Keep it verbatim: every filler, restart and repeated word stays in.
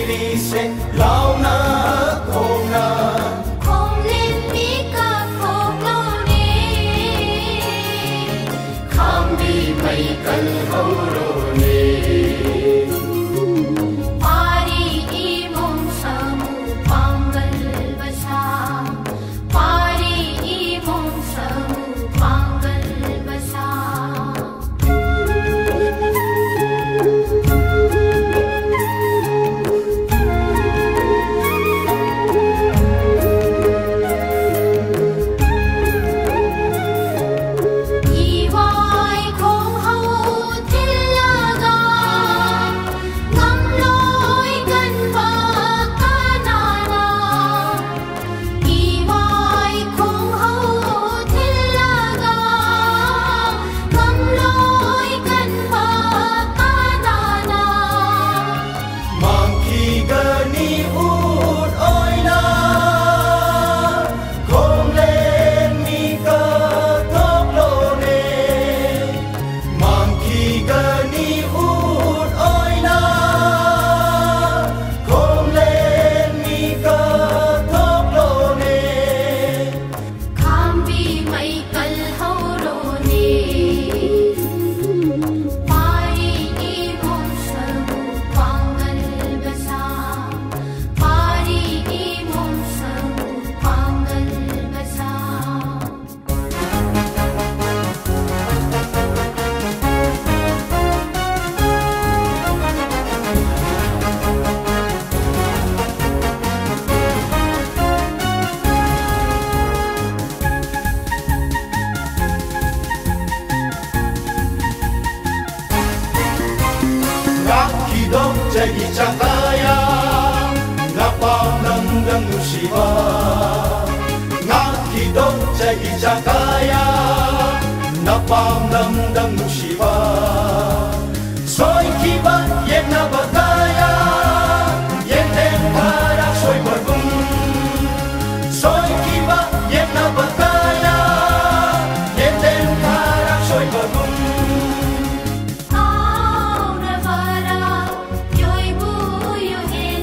ꯁꯦ ꯂꯥꯎꯅ ꯈꯣꯡꯅ ꯈꯣꯡꯂꯦꯟ ꯃꯤ ꯀꯠꯊꯣꯛꯂꯣꯅꯦ꯫ ꯈꯥꯝꯕꯤ ꯃꯩ ꯀꯜꯍꯧꯔꯣꯅꯦ꯫ ꯄꯥꯔꯤ ꯏꯃꯣꯝ ꯁꯥꯃꯨ ꯄꯥꯡꯒꯜ ꯕꯁꯥ꯫ ꯄꯥꯔꯤ ꯏꯃꯣꯝ ꯁꯥꯃꯨ ꯄꯥꯡꯒꯜ ꯕꯁꯥ꯫ ꯏꯋꯥꯏ ꯈꯣꯡꯍꯧ ꯊꯤꯜꯂꯒ ꯉꯝꯂꯣꯏ ꯀꯟꯕ ꯀꯅꯥꯅ? ꯏꯋꯥꯏ ꯈꯣꯡꯍꯧ ꯊꯤꯜꯂꯒ ꯉꯝꯂꯣꯏ ꯀꯟꯕ ꯀꯅꯥꯅ? ꯃꯥꯡꯈꯤꯒꯅꯤ ꯎꯠ ꯑꯣꯏꯅ ꯈꯣꯡꯂꯦꯟ ꯃꯤ ꯀꯠꯊꯣꯛꯂꯣꯅꯦ꯫ ꯃꯥꯡꯈꯤꯒꯅꯤ ꯎꯠ ꯑꯣꯏꯅ ꯈꯣꯡꯂꯦꯟ ꯃꯤ ꯀꯠꯊꯣꯛꯂꯣꯅꯦ꯫ ꯈꯥꯝꯕꯤ ꯃꯩ ꯀꯜꯍꯧꯔꯣꯅꯦ꯫ ꯄꯥꯔꯤ ꯏꯃꯣꯝ ꯁꯥꯃꯨ ꯄꯥꯡꯒꯜ ꯕꯁꯥ꯫ ꯄꯥꯔꯤ ꯏꯃꯣꯝ ꯁꯥꯃꯨ ꯄꯥꯡꯒꯜ ꯕꯁꯥ꯫ ꯉꯥꯛꯈꯤꯗꯣꯛ ꯆꯍꯤ ꯆꯀꯥꯌꯥ, ꯅꯄꯥꯝ ꯂꯝꯗꯝ ꯅꯨꯡꯁꯤꯕ꯫ ꯉꯥꯛꯈꯤꯗꯣꯛ ꯆꯍꯤ ꯆꯀꯥꯌꯥ, ꯅꯄꯥꯝ ꯂꯝꯗꯝ ꯅꯨꯡꯁꯤꯕ꯫ ꯁꯣꯏꯈꯤꯕ ꯌꯦꯛꯅꯕ ꯀꯌꯥ, ꯌꯦꯛꯂꯦꯝ ꯈꯔ ꯁꯣꯏꯕꯒꯨꯝ꯫ ꯁꯣꯏꯈꯤꯕ ꯌꯦꯛꯅꯕ ꯀꯌꯥ, ꯌꯦꯛꯂꯦꯝ ꯈꯔ ꯁꯣꯏꯕꯒꯨꯝ꯫ ꯀꯥꯎꯔꯕꯔꯥ ꯌꯣꯏꯕꯨ ꯌꯨꯍꯦꯟ